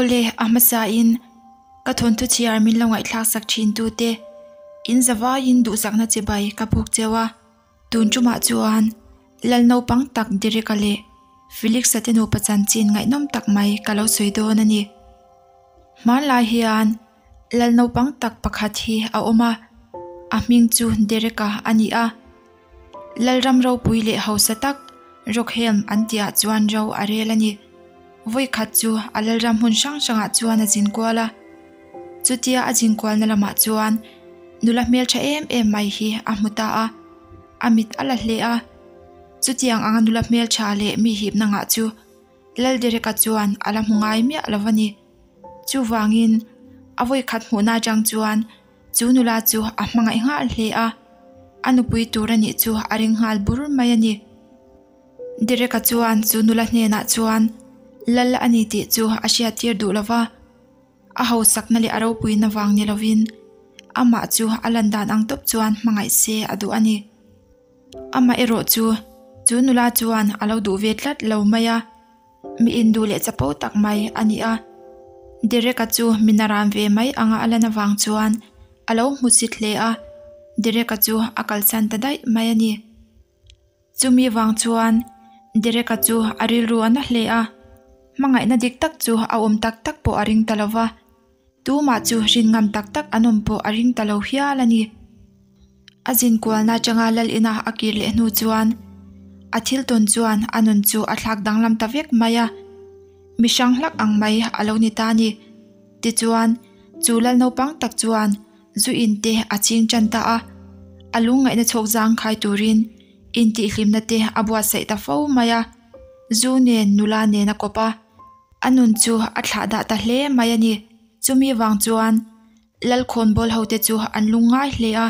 Awle, a hmasain ka thawnthu chhiar min lo ngaihthlaksak thintute in zavaiin duhsakna chibai ka buk cheu a. Tun tumah chuan Lal naupang tak Derek-a leh Felix-a te nupa chanchin ngaihnawm tak mai ka lo sawi dawn a ni. Hmanlai hian Lal naupang tak pakhat hi a awm a, a hming chu Derek-a a ni a. Lalram ropui leh hausa tak Rockhelm an tihah chuan ro a rel a ni. Vawikhat chu a lalram hmun hrang hrangah chuan a zin kual a. Chutia a zin kualna lamah chuan nula hmeltha em em mai hi a hmu ta a, a mit a la hle a. Chutiang anga nula hmeltha leh mi hipna ngah chu Laldereka chuan a la hmu ngai miah lo a ni. Chuvangin a vawikhat hmuhna atang chuan chu nula chu a hmangaih nghal hle a, a nupui tur a nih chu a ring nghal bur mai a ni. Derek-a chuan chu nula hnenah chuan lal a ni tih chu a hriattir duh lo va, a hausakna leh a ropuina vang ni lovin amah chu a lan dan ang tawp chuan hmangaih se a duh a ni. Amah erawh chu chu nula chuan a lo duh ve tlat lo mai a. Mi induh leh chapo tak mai a ni a, Derek-a chu mi naran ve mai anga a lan avang chuan a lo hmu chit hle a, Derek-a chu a kalsan ta daih mai a ni. Chumi vang chuan Derek-a chu a rilru a na hle a, hmangaihna dik tak chu a awm tak tak pawh a ring ta lo va, tumah chu rin ngam tak tak an awm pawh a ring ta lo hial a ni. A zinkualna atanga lal ina a kir leh hnu chuan a thil tawn chuan a nun chu a thlak danglam ta vek mai a, mi hrang hlak ang mai a lo ni ta a ni. Tichuan, chu lal naupang tak chuan zu in te a ching tan ta a, a lungngaihna chhawk zangkhai turin intihhlimna te a buatsaih ta fo mai a, zu nen nula nen a kawp a, a nun chu a thlah dah ta hle mai a ni. Chumi vang chuan. Lalkhawnbawl hote chu an lung ngai hle a,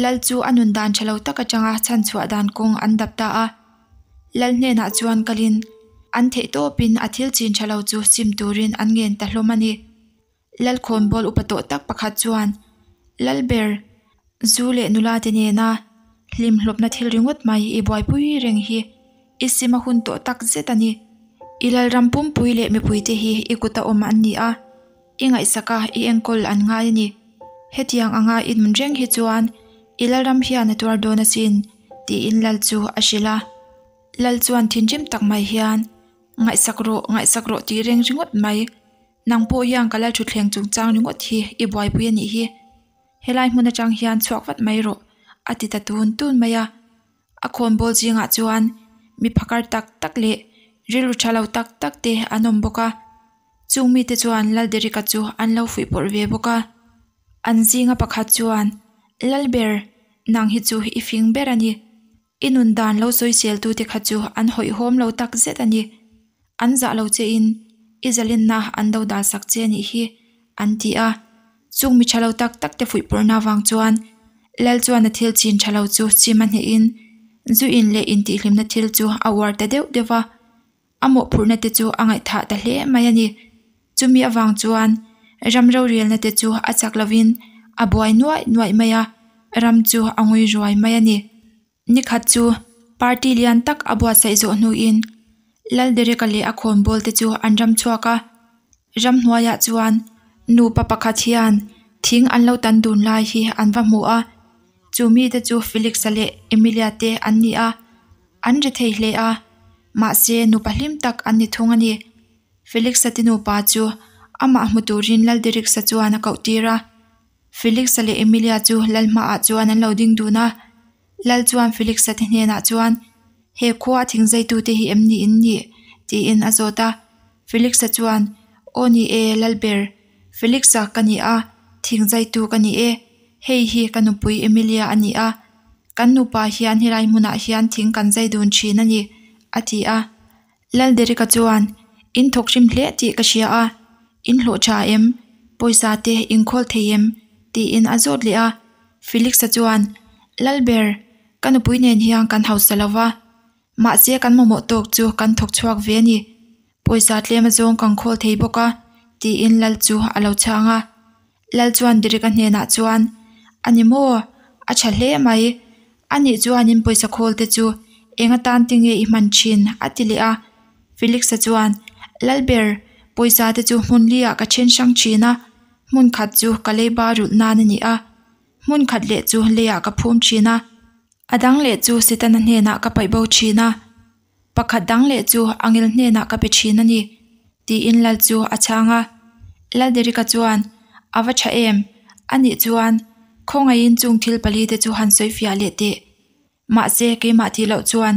Lal chu a nun dan tha lo tak atanga chhanchhuah dan kawng an dap ta a. Lal hnenah chuan kalin an theih tawpin a thil chin tha lo chu sim turin an ngen ta hlawm a ni. Lalkhawnbawl upa tawh tak pakhat chuan Lalber, zu leh nula te nena hlimhlawpna thil ringawt mai i buaipui reng hi i sim a hun tawh tak zet a ni. I Lalram pumpui leh mipuite hi i kuta awm an ni a. I ngaihsak a, i enkawl an ngai a ni. Hetiang anga i nun reng hi chuan i Lalram hian a tuar dawn asin, tiin Lal chu a hrilh a. Lal chuan thinrim tak mai hian, Ngaihsak rawh, ngaihsak rawh tih reng ringawt mai. Nang pawh hian ka Lalthutthleng chungchang ringawt hi i buaipui a nih hi. Helai hmun atang hian chhuak vat mai rawh, a ti ta tun tun mai a. A khawnbawl zingah chuan mi phakar tak tak leh rilru tha lo tak tak te an awm bawk a. Chung mite chuan Lalderika chu an lo fuihpawrh ve bawk a. An zinga pakhat chuan, Lalber, nang hi chu i fing ber a ni. I nun dan lo sawiseltute kha chu an hawihhawm lo tak zet a ni. An zah lo chein i zalenna an do dal sak che a nih hi, an ti a. Chung mi tha lo tak tak te fuihpawrhna avang chuan Lal chuan a thil chin tha lo chu chim a hnehin zu in leh intihhlimna thil chu a uar ta deuh deuh va. A mawhphurhna te chu a ngaihthah ta hle mai a ni. Chumi avang chuan ram rorialna te chu a chak lovin a buai nuaih nuaih mai a, ram chu a ngui ruai mai a ni. Nikhat chu party lian tak a buatsaih zawh hnuin Laldereka leh a khawnbawl te chu an ram chhuak a. Ramhnuaiah chuan nupa pakhat hian thing an lo tan dun lai hi an va hmu a. Chu mite chu Felix-a leh Emilia te an ni a, an ri thei hle a, mahse nupa hlim tak an ni thung a ni. Felix-a te nupa chu amah hmu turin Lalderek-a chuan a koh tir a. Felix-a leh Emilia chu lal hmaah chuan an lo ding dun a. Lal chuan Felix-a te hnenah chuan, He khua a thingzaitute hi em ni in nih? tiin a zawt a. Felix-a chuan, Aw ni e, Lalber, Felix-a ka ni a, thingzaitu ka ni e. Hei hi ka nupui Emilia a ni a. Kan nupa hian helai hmunah hian thing kan zai dun thin a ni, a ti a. Lalderika chuan, In thawk hrim hle tih ka hria a, in hlawh tha em? Pawisa te in khawl thei em? tiin a zawt leh a. Felix-a chuan, Lalber, ka nupui nen hian kan hausa lo va, mahse kan mamawh tawk chu kan thawk chhuak ve a ni. Pawisa tlem azawng kan khawl thei bawk a, tiin Lal chu a lo chhang a. Lal chuan Derek-a hnenah chuan, A ni maw? A tha hle mai. A nih chuanin pawisa khawl te chu eng atan te nge i hman thin? a ti leh a. Felix-a chuan, Lalber, Pawisa te chu hmun liah ka then hrang thin a, hmun khat chu ka leiba rulh nan a ni a, hmun khat leh chu leiah ka phum thin a, a dang leh chu Setana hnenah ka paih bo thin a, pakhat dang leh chu angel hnenah ka pe thin a ni, tiin lal chu a chhang a. Lalderika chuan, A va tha em? Anih chuan, khawngaihin chung thil pali te chu han sawi fiah leh teh. Mahse, keimah tih loh chuan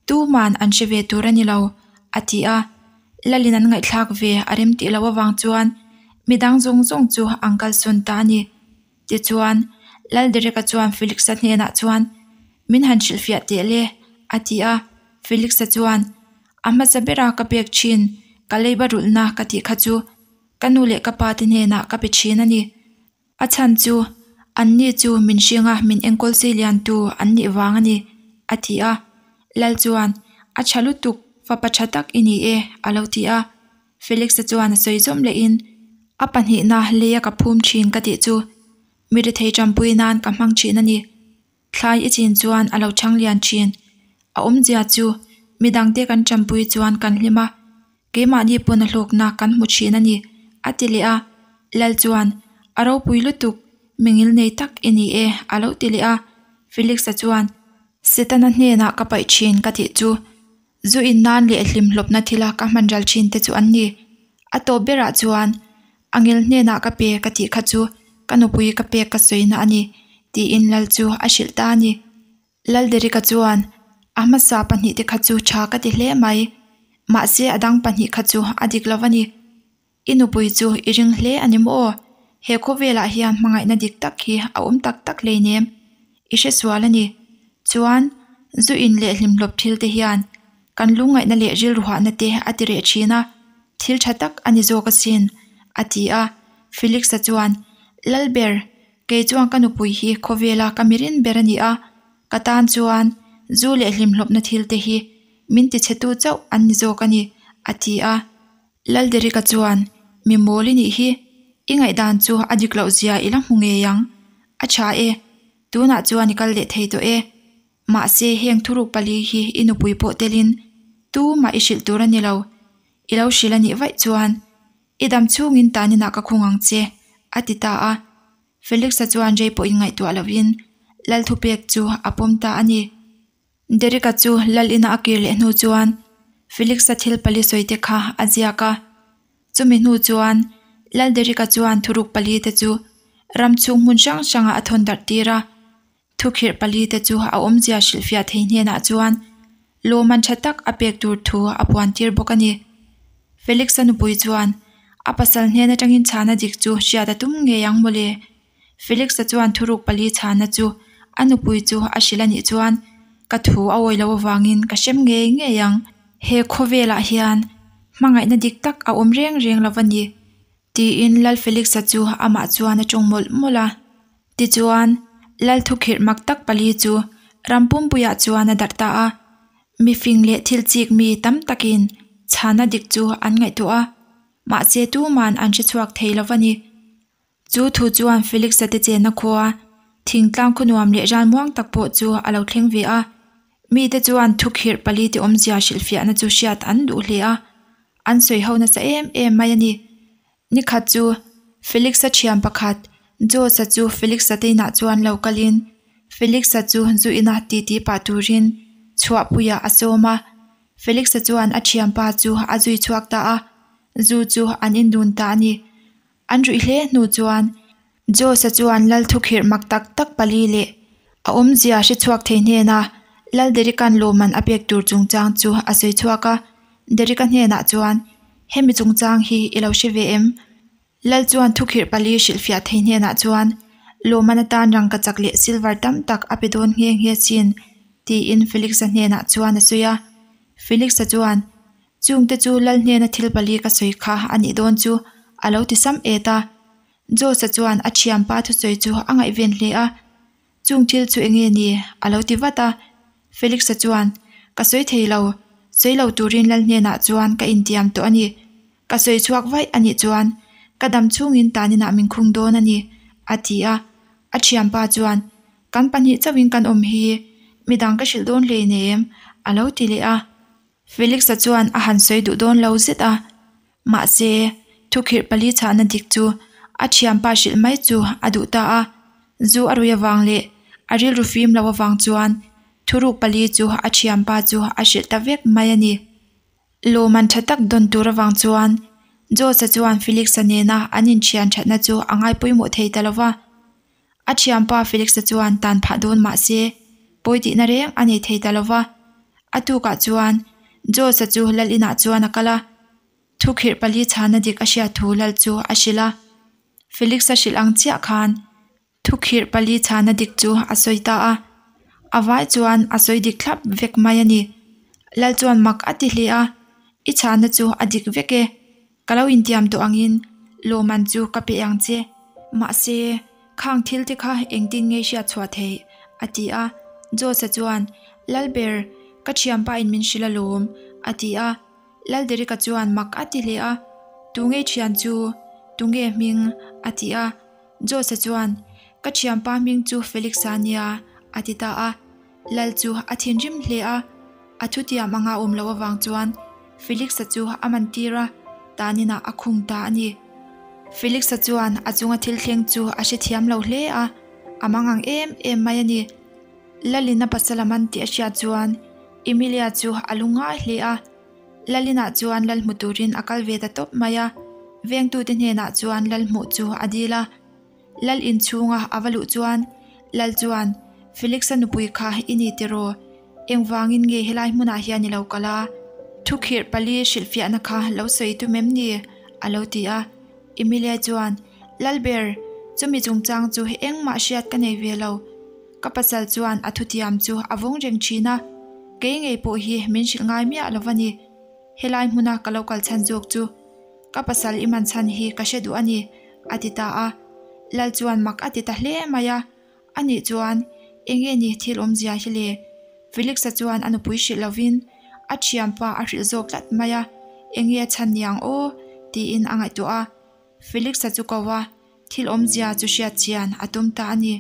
tuman an hre ve tur a ni lo, a ti a. Lalin an ngaihthlak ve a rem tih loh avang chuan midang zawng zawng chu an kalsawn ta a ni. Tichuan, Laldereka chuan Felix-a hnenah chuan, Min han hrilhfiah teh le, a ti a. Felix-a chuan, A hmasa bera ka pek thin, ka leiba rulhna ka tih kha chu ka nu leh ka pa te hnenah ka pe thin a ni. A chhan chu, anni chu min hringa min enkawl sei liantu an nih vang a ni, a ti a. Lal chuan, A tha lutuk, fapa tha tak i ni e, a lo ti a. Felix-a chuan a sawi zawm lehin, A pahnihna leia ka phum thin ka tih chu mi rethei tanpui nan ka hmang thin a ni. Thlai i chin chuan a lo chhang lian thin. A awmzia chu midangte kan tanpui chuan kan hlim a, keimahni pawn a hlawkna kan hmu thin a ni, a ti leh a. Lal chuan, A ropui lutuk, mi ngil nei tak i ni e, a lo ti leh a. Felix-a chuan, Setana hnenah ka paih thin ka tih chu Zu in nan leh hlimhlawpna thila ka hman ral thin te chu an ni. A tawp berah chuan, A ngel hnenah ka pe ka tih kha chu ka nupui ka pek ka sawina a ni, tiin Lal chu a hrilh ta a ni. Lalderika chuan, A hmasa pahnihte kha chu tha ka ti hle mai. Mahse a dang pahnih kha chu a dik lo a ni. I nupui chu i ring hle a ni maw? He khawvelah hian hmangaihna dik tak hi a awm tak tak hleinem. I hre sual a ni. Chuan, zu in leh hlimhlawp thil te hian kan lungngaihna leh rilruhahna te a ti reh thin a, thil tha tak a ni zawk asin, a ti a. Felix-a chuan, Lalber, kei chuan ka nupui hi khawvela ka mirin ber a ni a, ka tan chuan zu leh hlimhlawpna thil te hi min tichhetu chauh an ni zawk a ni, a ti a. Lalderika chuan, Mi mawl i nih hi, i ngaihdan chu a dik loh zia i la hmu ngei ang. A tha e, tunah chuan i kal leh thei tawh e. Mahse heng thuruk pali hi i nupui pawh telin tumah i hrilh tur a ni lo. I lo hrilh a nih vaih chuan i dam chhungin taninah ka khung ang che, a ti ta a. Felix-a chuan rei pawh inngaihtuah lovin Lalthupek chu a pawm ta a ni. Derek-a chu lal ina a kir leh hnu chuan Felix-a thil pali sawi te kha a ziak a. Chumi hnu chuan Lal Derek-a chuan thuruk pali te chu ram chhung hmun hrang hrangah a thawn darh tir a. Thukhirh pali te chu a awmzia hrilhfiah thei hnenah chuan lawmman tha tak a pek tur thu a puan tir bawk a ni. Felix-a nupui chuan a pasal hnen atangin chhana dik chu hriat a tum ngei ang mawle. Felix-a chuan thuruk pali chhana chu a nupui chu a hrilh a nih chuan ka thu a awi loh avangin ka hrem ngei ngei ang. He khawvelah hian hmangaihna dik tak a awm reng reng lo va ni, tiin Lal Felix-a chu amah chuan a tawng mawlh mawlh a. Tichuan, Lal thukhirh mak tak pali chu ram pumpuiah chuan a darh ta a. Mifing leh thil chik mi tam takin chhana dik chu an ngaihtuah a, mahse tuman an hrechhuak thei lo va ni. Chu thu chuan Felix-a te chenna khua, thingtlang khaw nuam leh ralmuang tak pawh chu a lo thleng ve a. Mite chuan thukhirh pali te awmzia hrilhfiahna chu hriat an duh hle a, an sawi ho nasa em em mai a ni. Nikhat chu Felix-a thian pakhat Jos-a chu Felix-a te inah chuan lo kalin Felix-a chu zu ina titi pah turin chhuahpuiah a sawm a. Felix-a chuan a thianpa chu a zui chhuak ta a, zu chu an indun ta a ni. An ruih hle hnu chuan Josa chuan Lal thukhirh mak tak tak pali leh a awmzia hre chhuak thei hnena Lal Derek-a'n lawmman a pek tur chungchang chu a sawi chhuak a. Derek-a hnenah chuan, Hemi chungchang hi i lo hre ve em? Lal chuan thukhirh pali hrilhfiah thei hnenah chuan lawmman atan rangkachak leh silver tam tak a pe dawn nghe nghe chin, tiin Felix-a hnenah chuan a sawi a. Felix-a chuan, Chungte chu Lal hnena thil pali ka sawi kha a nih dawn chu a lo ti sam et a. Josa chuan a thianpa thusawi chu a ngaihven hle a, Chung thil chu enge ni? a lo ti vat a. Felix-a chuan, Ka sawi thei lo, sawi lo turin Lal hnenah chuan ka intiam tawh a ni. Ka sawi chhuak vaih a nih chuan ka dam chhungin taninah min khung dawn a ni, a ti a. A thianpa chuan, Kan pahnih chauhin kan awm hi, midang ka hrilh dawn hleinem, a lo ti leh a. Felix-a chuan a han sawi duh dawn lo zet a. Mahse, thukhirh pali chhahna dik chu a thianpa hrilh mai chu a duh ta a. Zu a rui avang leh a rilru fim loh avang chuan thuruk pali chu a thianpa chu a hrilh ta vek mai a ni. Lawman tha tak dawn tur avang chuan Josh-a chuan Felix-a nena an inthian thatna chu a ngai pawimawh thei ta lo va. A thianpa Felix-a chuan tan phah dawn mah se pawi tihna reng a nei thei ta lo va. A tukah chuan Josh-a chu lal inah chuan a kal a, thukhirh pali chhana dik a hriat thu lal chu a hrilh a. Felix-a hrilh ang chiah khan Thukhirh pali chhana dik chu a sawi ta a, a vai chuan a sawi dik thlap vek mai a ni. Lal chuan mak a ti hle a, I chhana chu a dik vek e, ka lo intiam tawh angin lawmman chu ka pe ang che. Mahse, khang thil te kha engtin nge hriat chhuah theih? a ti a. Josa chuan, Lalber, ka thianpa in min hrilh alawm, a ti a. Lalderika chuan mak a ti hle a, Tunge thian chu? Tunge hming? a ti a. Jose chuan, Ka thianpa hming chu Felix-a nia, a ti ta a. Lal chu a thinrim hle a, a thutiam anga awm loh avang chuan Felix-a chu a man tir a, taninah a khung ta a ni. Felix-a chuan a chunga thil thleng chu a hrethiam lo hle a, a mangang em em mai a ni. Lalin a pasal a man tih a hriat chuan Emilia chu a lungngai hle a. Lalinah chuan lal hmu turin a kal ve ta tawp mai a, vengtute hnenah chuan lal hmuh chu a dil a. Lal inchhunga a va luh chuan lal chuan, Felix-a nupui kha i ni tiraw? Engvangin nge helai hmunah hian i lo kal a? Thukhirh pali hrilhfiahna kha lo sawi tum em ni? a lo ti a. Emilia chuan, Lalber, chumi chungchang chu engmah hriat ka nei ve lo. Ka pasal chuan a thutiam chu a vawng reng thin a, kei ngei pawh hi min hrilh ngai miah lo va ni. Helai hmuna ka lo kal chhan zawk chu ka pasal i man chhan hi ka hre duh a ni, a ti ta a. Lal chuan mak a ti ta hle mai a, Anih chuan eng nge ni thil awmzia hi le? Felix-a chuan a nupui hrilh lovin a thianpa a hrilh zawk tlat mai a, eng nge a chhan niang aw? tiin a ngaihtuah a. Felix-a chu ko a, thil awmzia chu hriat chian a tum ta a ni.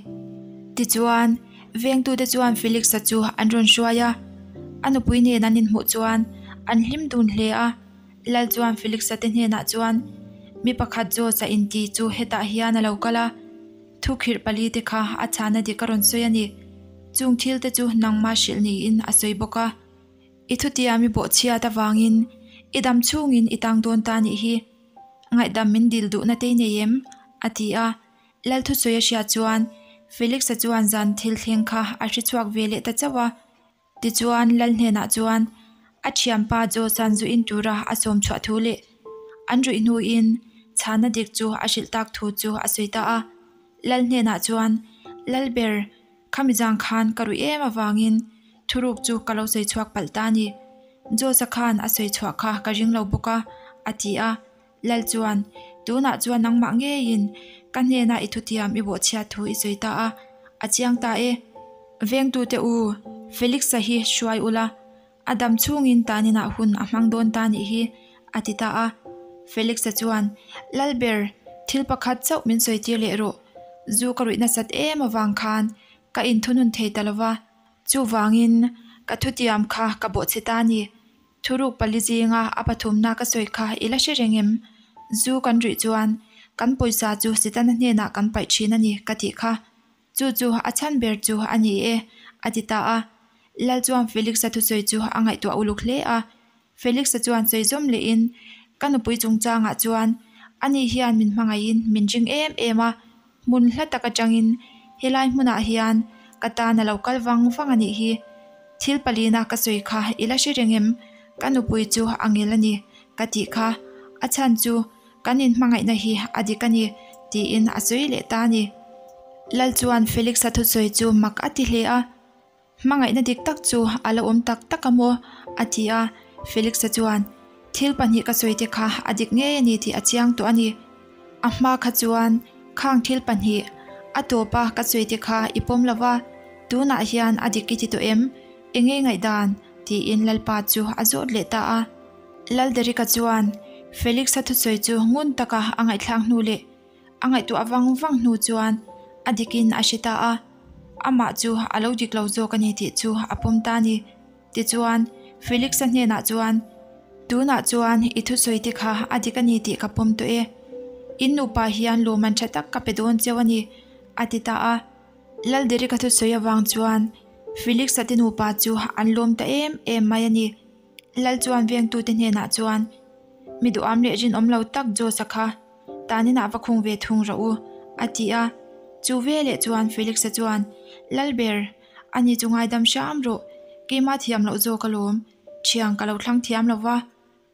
Tichuan, vengtute chuan Felix-a chu an rawn hruai a, a nupui nen an inhmuh chuan an hlim dun hle a. Lal chuan Felix-a te hnenah chuan, Mi pakhat Josh-a inti chu hetah hian a lo kal a, thukhirh pali te kha a chhana dik a rawn sawi a ni. Chung thil te chu nangmah hrilh niin a sawi bawk a. I thutiam i bawhchhiat avangin i dam chhungin i tang dawn ta nih hi. Ngaihdam min dil duhna te i nei em? a ti a. Lal thusawi a hriat chuan Felix-a chuan zan thil thleng kha a hre chhuak ve leh ta chauh a. Tichuan Lal hnenah chuan a thianpa Josh-a'n zu in tura a sawm chhuah thu leh an ruih hnuin chhana dik chu a hrilh tak thu chu a sawi ta a. Lal hnenah chuan, Lalber, Khami zang khan ka ruih em avangin thuruk chu ka lo sawi chhuak palh ta a ni. Josa khan a sawi chhuah kha ka ring lo bawk a, a ti a. Lal chuan, Tunah chuan nangmah ngeiin ka hnena i thutiam i bawhchhiat thu i sawi ta a, a chiang ta e. Vengtute u, Felix-a hi hruai ula, A dam chhungin taninah hun a hmang dawn ta nih hi, a ti ta a. Felix-a chuan, Lalber, thil pakhat chauh min sawi tir leh rawh. Zu ka ruih nasat em avang khan ka inthunun thei ta lo va, chuvangin ka thutiam kha ka bawhchhe ta a ni. Thuruk pali zinga a pathumna ka sawi kha i la hre reng em? Zu kan ruih chuan kan pawisa chu Setana hnenah kan paih thin a ni ka tih kha. Chu chu a chhan ber chu a ni e, a ti ta a. Lal chuan Felix-a thusawi chu a ngaihtuah uluk hle a. Felix-a chuan sawi zawm lehin, Ka nupui chungchangah chuan ani hian min hmangaihin min ring em em a, hmun hla tak atangin helai hmunah hian ka tan a lo kal vang vang a nih hi. Thil palina ka sawi kha i la hre reng em? Ka nupui chu a ngel a ni, ka tih kha. A chhan chu Kan inhmangaihna hi a dik a ni, tiin a sawi leh ta a ni. Lal chuan Felix-a thusawi chu mak a ti hle a, Hmangaihna dik tak chu a la awm tak tak a maw? a ti a. Felix-a chuan, Thil pahnih ka sawi te kha a dik ngei a ni tih a chiang tawh a ni. A hma kha chuan khang thil pahnih a tawpa ka sawi te kha i pawm lo va, tunah hian a dik i ti tawh em? Eng nge ngaihdan? tiin Lalpa chu a zawt leh ta a. Lalderika chuan Felix-a thusawi chu ngun taka a ngaihthlak hnu leh a ngaihtuah vang vang hnu chuan a dikin a hre ta a, amah chu a lo dik lo zawk a ni tih chu a pawm ta a ni. Tichuan, Felix-a hnenah chuan. Tunah chuan i thusawi te kha a dik a ni tih ka pawm tawh e. In nupa hian lawmman tha tak ka pe dawn cheu a ni, a ti ta a. Lalderika thusawi avang chuan Felix-a te nupa chu an lawm ta em em mai a ni. Lal chuan vengtute hnenah chuan, Mi duham leh rinawm lo tak Josa kha taninah va khung ve thung rawh u, a ti a. Chu veleh chuan Felix-a chuan, Lalber, ani chu ngaidam hram rawh, keimah thiam loh zawk alawm, thiang ka lo thlang thiam lo va,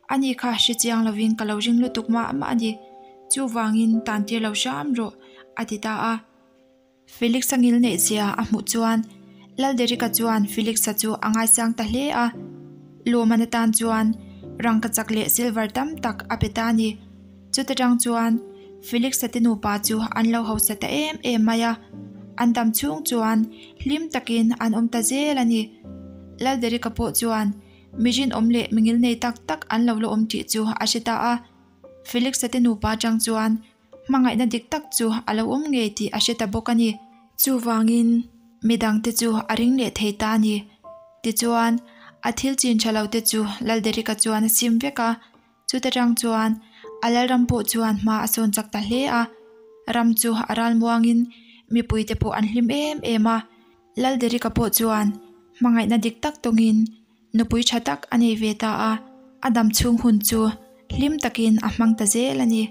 ani kha hre chiang lovin ka lo ring lutuk mah mah a ni, chuvangin tan tir lo hram rawh, a ti ta a. Felix-a ngil neih zia a hmuh chuan Lalderika chuan Felix-a chu a ngaisang ta hle a, lawmman atan chuan rangkachak leh silver tam tak a pe ta a ni. Chuta tang chuan Felix-a te nupa chu an lo hausa ta em em mai a, an dam chhung chuan hlim takin an awm ta zel a ni. Lalderika pawh chuan mi rinawm leh mi ngil nei tak tak an lo la awm tih chu a hre ta a, Felix-a te nupa atang chuan Hmangaihna dik tak chu a lo awm ngei tih a hre ta bawk a ni. Chuvangin, midangte chu a ring leh thei ta a ni. Tichuan, a thil chin tha lo te chu Lalderika chuan a sim vek a. Chuta tang chuan a Lalram pawh chuan hma a sawn chak ta hle a. Ram chu a ral muangin mipuite pawh an hlim em em a. Lalderika pawh chuan hmangaihna dik tak tawngin Nupui tha tak a nei ve ta a, a dam chhung hun chu hlim takin a hmang ta zel a ni.